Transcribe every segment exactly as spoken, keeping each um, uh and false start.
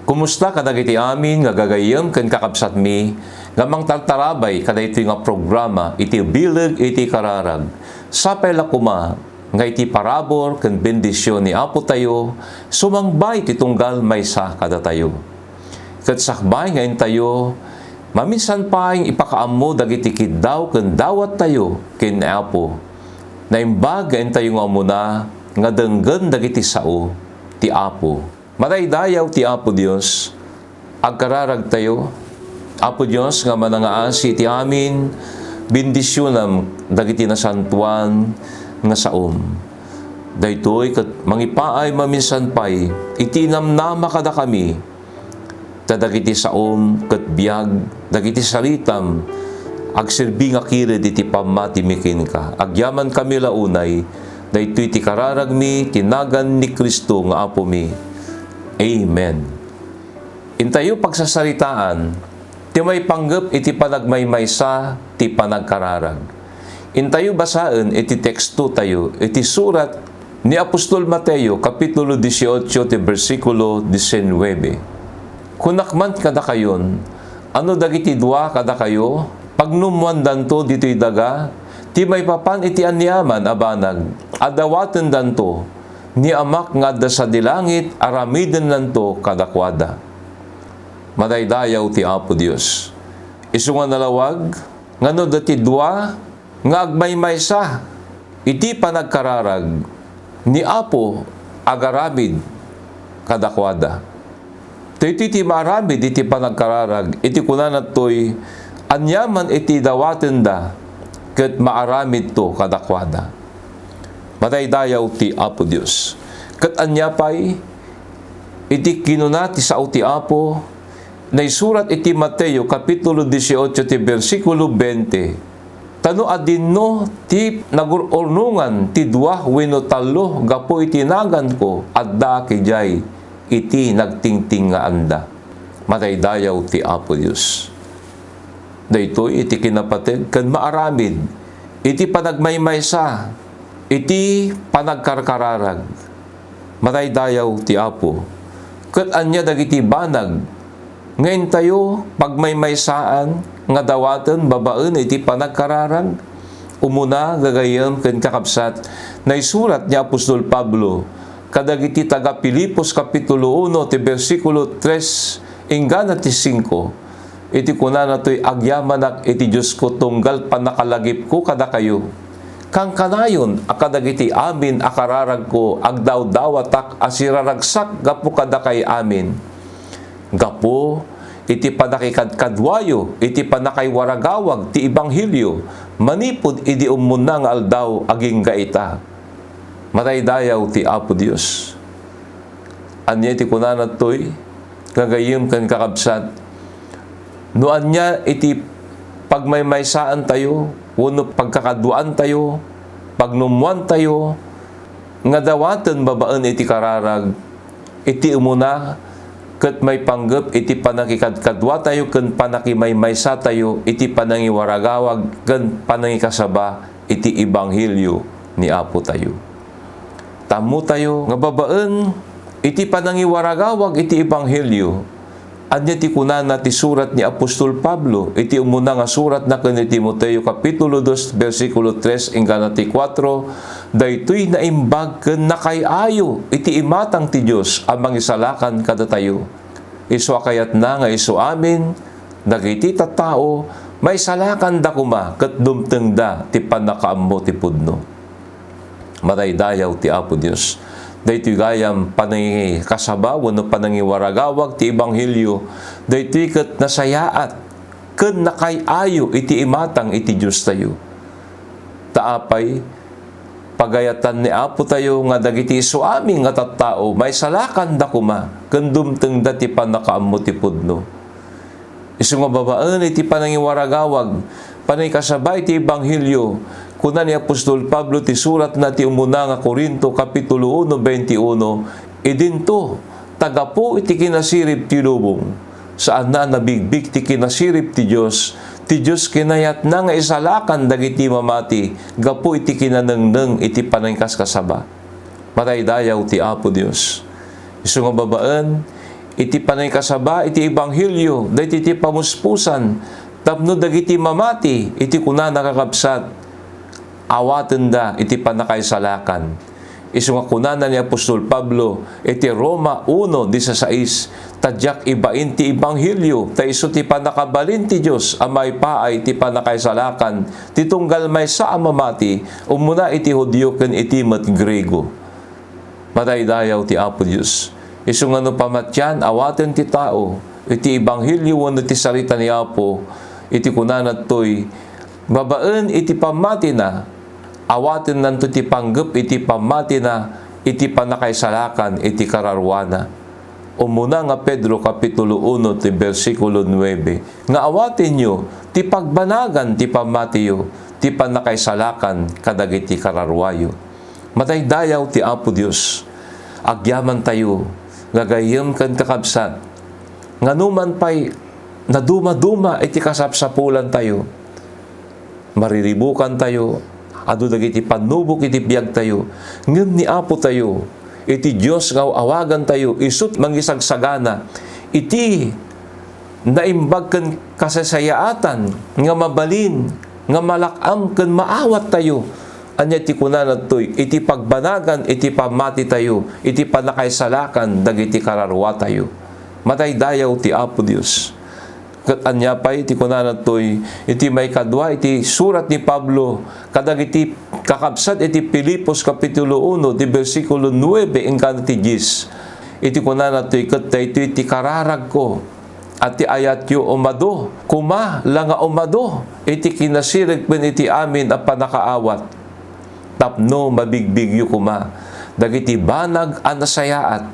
Kumusta kadagiti amin nga gagayyem ken kakabsatmi nga mangtartarabay kadaytoy nga programa iti Bileg iti Kararag? Sapay la koma nga iti parabur ken bendision ni Apo tayo, sumangba iti tunggal maysa kadatayo. Ket sakbay nga intayo maminsan pay ipakaammo dagiti kiddaw ken dawattayo ken ni Apo, naimbag nga intayo nga umuna nga denggen dagiti sao ti Apo. Madaydayaw ti Apo Dios, agkararagtayo. Apo Dios nga manangaasi iti amin, bendisionam dagiti nasantoan nga saom. Daytoy ket mangipaay maminsan pay iti namnama kadakami, ta dagiti saom ket biag dagiti saritam agserbi nga kired iti pammatimi kenka. Agyamankami la unay, daytoy ti kararagmi, ti nagan ni Cristo nga Apomi. Amen. Intayo pagsasaritaan ti maipanggep iti panagmaymaysa ti panagkararag. Intayo basaen iti tekstotayo iti surat ni apostol Mateo, kapitulo dieciocho ti bersikulo diecinuebe. Kunak man kadakayon, ano dagiti dua kadakayo, pagnumoandanto ditoy daga, ti maipapan iti aniaman a banag a dawatendanto ni Amak nga adda sadi langit, aramidennanto kadakuada. Madaydayaw ti Apo Dios. Isu nga nalawag, ngano dati dua nga agmaymaysa iti panagkararag ni Apo agaramid kadakuada. Daytoy ti maaramid iti panagkararag iti kunana toy, aniaman iti dawatenda ket maaramidto kadakuada. Madaydayaw ti Apo Dios. Ket ania pay iti kinuna ti sao ti Apo? Naisurat iti Mateo, kapitulo dieciocho ti bersikulo veinte, ta no adinno ti nagur-urnongan ti dua wenno tallo gapu iti naganko, addaak idiay iti nagtingtingaanda. Madaydayaw ti Apo Dios. Daytoy iti kinapateg ken maaramid iti panagmaymaysa iti panagkarkararag. Madaydayaw ti Apo. Ket ania dagiti banag nga intayo pagmaymaysaan nga dawaten babaen iti panagkararag? Umuna, gagayyem ken kakabsat, naisurat ni apostol Pablo kadagiti taga-Filipos, kapitulo uno ti bersikulo tres inggana ti singko, iti kunana toy, "Agyamanak iti Diosko tunggal pannakalagipko kadakayo. Kankanayon a kadagiti amin a kararagko, agdawdawatak a siraragsak gapu kadakay amin. Gapu iti pannakikadkaduayo iti pannakaiwaragawag ti ebanghelio manipud idi ummunna nga aldaw agingga ita." Madaydayaw ti Apo Dios. Ania ti kunana toy, gagayyem ken kakabsat? No ania iti pagmaymaysaantayo wenno pagkakaduaantayo, pagnumoantayo nga dawaten babaen iti kararag, iti umuna, ket maipanggep iti pannakikadkaduatayo ken pannakimaymaysatayo iti panangiwaragawag ken panangikasaba iti ebanghelio ni Apo tayo. Tammo tayo nga babaen iti panangiwaragawag iti ebanghelio, ania ti kunana ti surat ni apostol Pablo iti umuna nga suratna ken ni Timoteo, kapitulo dos, bersikulo tres inggana ti kuatro, daytoy naimbag ken nakay-ayo iti imatang ti Dios a mangisalakan kadatayo. Isu a kayatna nga isu amin dagiti tattao, maisalakanda koma ket dumtengda ti pannakaammo ti pudno. Madaydayaw ti Apo Dios. Daytoy gayam panangikasaba wenno panangiwaragawag ti ebanghelio, daytoy ket nasayaat ken nakay-ayo iti imatang iti Diostayo. Ta apay, pagayatan ni Apo tayo nga dagiti isu amin nga tattao, maisalakanda koma ken dumtengda ti pannakaammo ti pudno. Isu nga babaen iti panangiwaragawag, panangikasaba iti ebanghelio, kuna ni apostol Pablo ti suratna ti umuna nga Corinto, kapitulo uno, veintiuno, idinto, ta gapu iti kinasirib ti lubong, saanna a nabigbig ti kinasirib ti Dios, ti Dios kinayatna nga isalakan dagiti mamati gapu iti kinanengneng iti panangikaskasaba. Madaydayaw ti Apo Dios. Isu nga babaen iti panangikasaba iti ebanghelio, daytoy ti pamuspusan tapno dagiti mamati iti kunana, kakabsat, awatenda iti pannakaisalakan. Isu nga kunana ni apostol Pablo iti Roma uno dieciséis, "Ta diak ibain ti ebanghelio, ta isu ti pannakabalin ti Dios a maipaay ti pannakaisalakan ti tunggal maysa a mamati, umuna iti Judio ken iti met Griego." Madaydayaw ti Apo Dios. Isu nga no pamatian, awaten ti tao iti ebanghelio wenno ti sarita ni Apo, iti kunana ditoy, babaen iti pammatina, awatennanto ti panggep iti pammatina iti pannakaisalakan iti kararuana. Umuna nga Pedro, Kapitulo uno, ti bersikulo nuebe, nga awatenyo ti pagbanagan ti pammatiyo, ti pannakaisalakan kadagiti kararuayo. Madaydayaw ti Apo Dios. Agyamantayo, gagayyem ken kakabsat, nga numan pay nadumaduma iti kasapsapulantayo, mariribukantayo, adu dagiti pannubok iti biagtayo, ngem ni Apotayo, iti Dios nga aw-awagantayo, isut' mangisagsagana iti naimbag ken kasaysayaatan nga mabalin, nga malak-am ken maawattayo. Ania ti kunana ditoy? Iti pagbanagan iti pammatitayo, iti pannakaisalakan dagiti kararuatayo. Madaydayaw ti Apo Dios. Ket ania pay ti kunana ditoy iti maikadua iti surat ni Pablo kadagiti kakabsat iti Filipos, Kapitulo uno, ti bersikulo nuebe inggana ti dies. Iti kunana ditoy, "Ket daytoy ti kararagko, a ti ayatyo umadu koma la nga umadu iti kinasirib ken iti amin a pannakaawat, tapno mabigbigyo koma dagiti banag a nasayaat,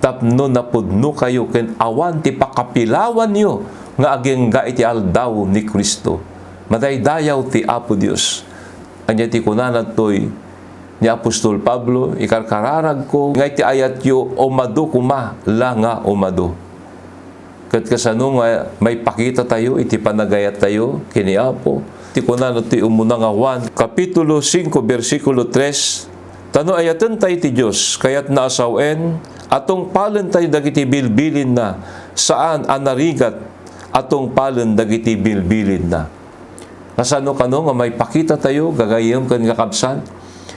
tapno napudnokayo ken awan ti pakapilawanyo nga agingga iti aldaw ni Cristo." Madaydayaw ti Apo Dios. Ania ti kunana ditoy ni apostol Pablo? "Ikarkararagko nga iti ayatyo umadu koma la nga umadu." Ket kasano nga maipakitatayo iti panagayattayo ken ni Apo? Ti kunana ti umuna nga Juan, Kapitulo singko, bersikulo tres, "Ta no ayatentayo ti Dios, kayatna a sawen a tungpalentayo dagiti bilbilinna, saan a narigat a tungpalen dagiti bilbilinna." Kasano kano nga maipakitatayo, gagayyem ken kakabsat,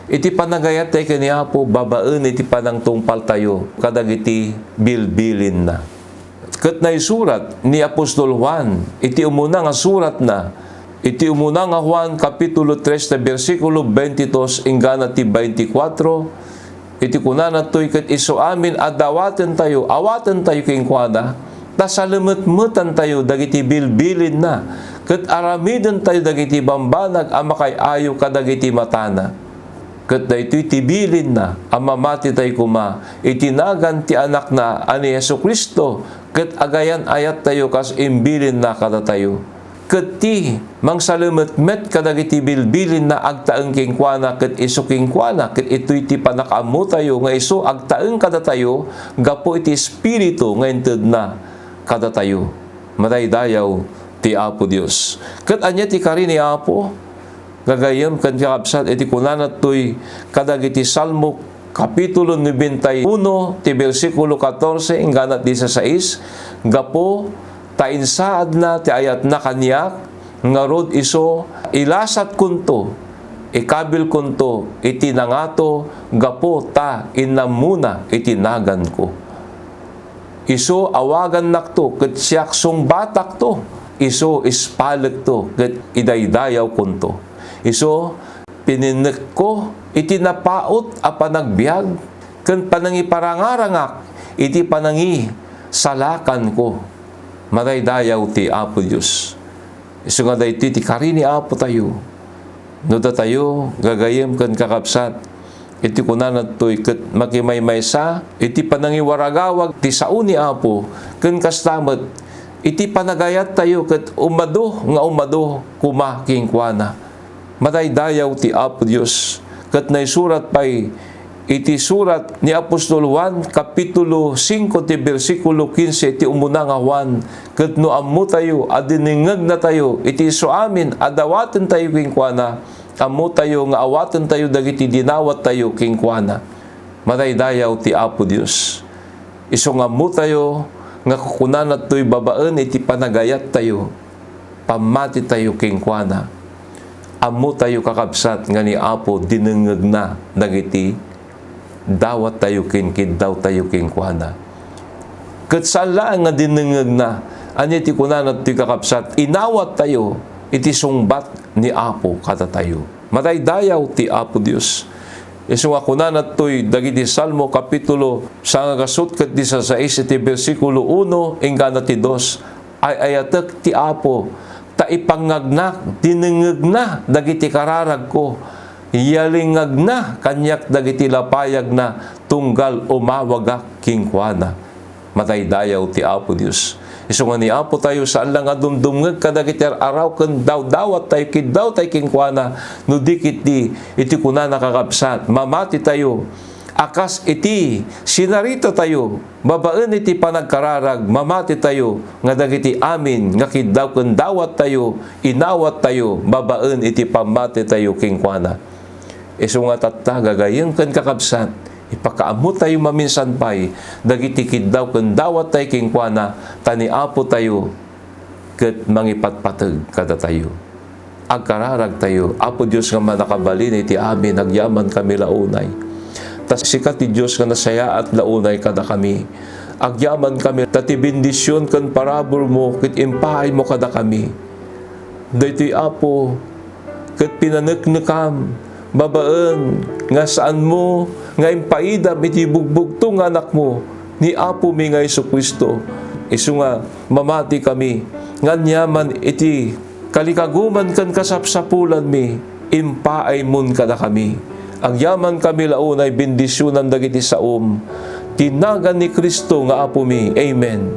iti panagayattayo ken ni Apo babaen iti panangtungpaltayo kadagiti bilbilinna? Ket naisurat ni apostol Juan iti umuna nga suratna, iti umuna nga Juan, Kapitulo tres, ta bersikulo twenty-two inggana ti twenty-four, iti kunana toy, "Ket isu amin a dawatentayo, awatentayo kenkuana, ta salemetmetantayo dagiti bilbilinna, ket aramidentayo dagiti bambanag a makaay-ayo kadagiti matana." Ket daytoy ti bilinna, a mamatitayo koma iti nagan ti Anakna a ni Jesu-Cristo, ket agayan-ayattayo kas imbilinna kadatayo. Ket ti mangsalemetmet kadagiti bilbilinna agtaeng kenkuana ket isu kenkuana, ket itoy ti pannakaammotayo nga isu agtaeng kadatayo gapu iti Espiritu nga intedna kadatayo. Madaydayaw ti Apo Dios. Ket ania ti kari ni Apo? Gagayyem ken kakabsat, iti kunana toy kadagiti Salmo, Kapitulo nobenta y uno, ti bersikulo katorse inggana dieciséis, "Gapu ta insaadna ti ayatna kaniak, ngarud isu ilasatkonto, ikabilkonto iti nangato, gapu ta inammona iti naganko." Isu awagannakto ket siak sungbatakto, isu ispalekto ket idaydayawkonto. Isu pininnekko iti napaut a panagbiag ken panangiparangarangak iti panangisalakanko. Madaydayaw ti Apo Dios. Isu nga daytoy ti kari ni Apo tayo. No datayo, gagayyem ken kakabsat, iti kunana toy ket makimaymaysa iti panangiwaragawag ti sao ni Apo, ken kasta met iti panagayat tayo ket umadu nga umadu koma kenkuana. Madaydayaw ti Apo Dios, ket naisurat pay iti surat ni apostol Juan, Kapitulo singko, ti bersikulo kinse ti umuna nga Juan, ket no ammotayo a diningngegnatayo iti isu amin a dawatentayo kenkuana, ammotayo nga awatentayo dagiti dinawattayo kenkuana. Madaydayaw ti Apo Dios. Isu nga ammotayo nga kukunana toy babaen iti panagayattayo, pammatitayo kenkuana. Ammotayo, kakabsat, nga ni Apo dinengngegna dagiti dawattayo ken kiddawtayo kenkuana. Ket saan laeng nga dinengngegna, ania ti kunana toy, kakabsat, inawattayo iti sungbat ni Apo kadatayo. Madaydayaw ti Apo Dios. Isu nga kunana toy dagiti Salmo kapitulo sanga gasut ket disasais iti bersikulo uno inggana ti dos, "Ay-ayatek ti Apo, ta ipangngagnak, dinengngegna dagiti kararagko. Yalingngagna kaniak dagiti lapayagna, tunggal umawagak kenkuana." Madaydayaw ti Apo Dios. Isu nga ni Apo tayo, saan la nga dumdumngeg kadagiti ar-araw ken dawdawat tayo, kiddawtay kenkuana, no di ketdi iti kunana, kakabsat, mamati tayo a kas iti sinarita tayo babaen iti panagkararag, mamati tayo nga dagiti amin nga kiddaw ken dawat tayo, inawat tayo babaen iti pammati tayo kenkuana. Isu nga tatta, gagayyem ken kakabsat, ipakaammo tayo maminsan pay dagiti kiddaw ken dawat tayo kenkuana, ta ni Apo tayo ket mangipatpateg kadatayo. Agkararag tayo. Apo Dios nga mannakabalin iti amin, agyaman kami la unay. Ta sika ti Dios nga nasayaat la unay kadakami. Agyaman kami ta ti bendision ken parabur mo ket impaay mo kadakami. Daytoy, Apo, ket pinaneknekam babaen nga saanmo nga impaidam iti bugbugto nga Anakmo, ni Apomi nga Jesu-Cristo. Isu nga mamati kami nga aniaman iti kalikaguman ken kasapsapulanmi, impaaymon kadakami. Agyaman kami la unay bendisionan dagiti saom. Ti nagan ni Cristo nga Apomi. Amen.